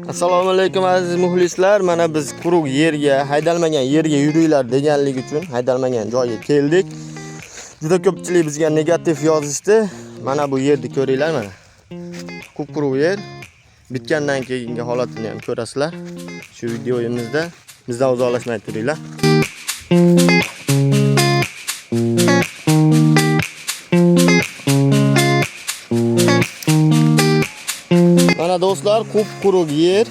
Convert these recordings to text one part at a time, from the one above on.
Assalomu alaykum aziz muxlislar. Mana biz quruq yerga, haydalmagan yerga yuringlar deganlik uchun haydalmagan joyga keldik. Juda ko'pchilik bizga negativ yozishdi. Mana bu yerni ko'ringlar mana. Qup-quruq yer. Bitgandan keyingi holatini ham ko'rasizlar. Shu videoyimizda bizdan uzoqlashmay turinglar. Mana do'stlar, qup-quruq yer.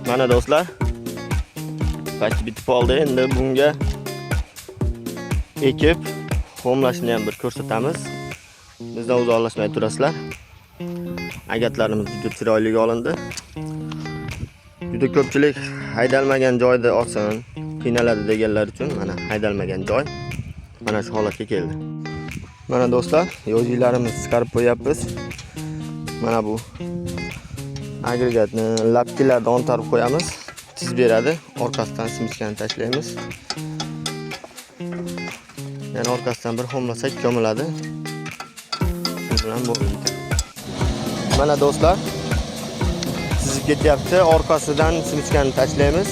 Mana do'stlar, pasti bitib oldi. Endi bunga ekib xomlashni ham bir ko'rsatamiz. Bizdan uzoqlashmay turasizlar. Agatlarimiz juda chiroyli olindi. Juda ko'pchilik haydalmagan joyda olsin, qiynaladi deganlar uchun mana haydalmagan joy mana shu holatga keldi. Mana do'stlar, yo'lchilarimizni chiqarib qo'yapmiz. Mana bu agregatni lapkilarni ontarib qo'yamiz. Tiz beradi. Orqasidan simichkani tashlaymiz. Yana orqasidan bir xomlasak ko'miladi. Shu bilan bo'ldi. Mana do'stlar, chizib ketyapti. Orqasidan simichkani tashlaymiz.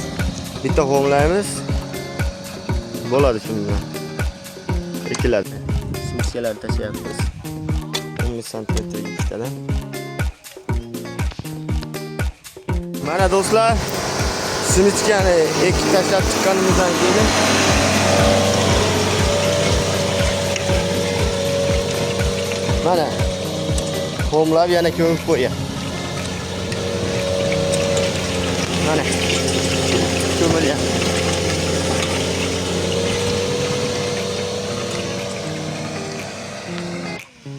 Bitta xomlaymiz. Bo'ladi shu bilan. Ekiladi. Simichkalarni tashlayapmiz. 15 sm ikkitadan. Mana do'stlar, simichkani ekib tashlab chiqqanimizdan keyin mana xomlab yana ko'mib qo'yapti. Mana ko'milyapti.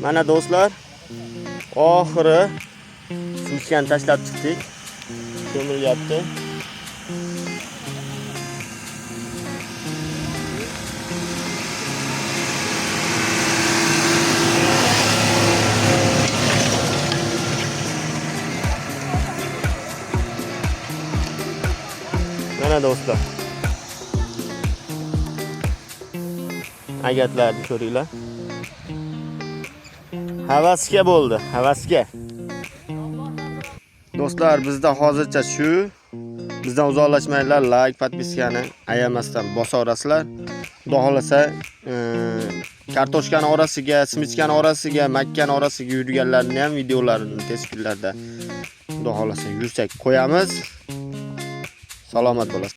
Mana do'stlar, oxiri simichkani tashlab chiqdik. Ko'milyapti. Mana do'stlar. Agatlarni ko'ringlar. Havasga bo'ldi, havasga. Do'stlar, bizda hozircha shu. Bizdan uzoqlashmanglar, like, podpiskani ayamasdan bosaverasizlar. Xudo xolasa, kartoshkani orasiga, simichkani orasiga, makkani orasiga yurganlarni ham videolarini tez kunlarda Xudo xolasa yursak qo'yamiz. Salomat bo'lasiz.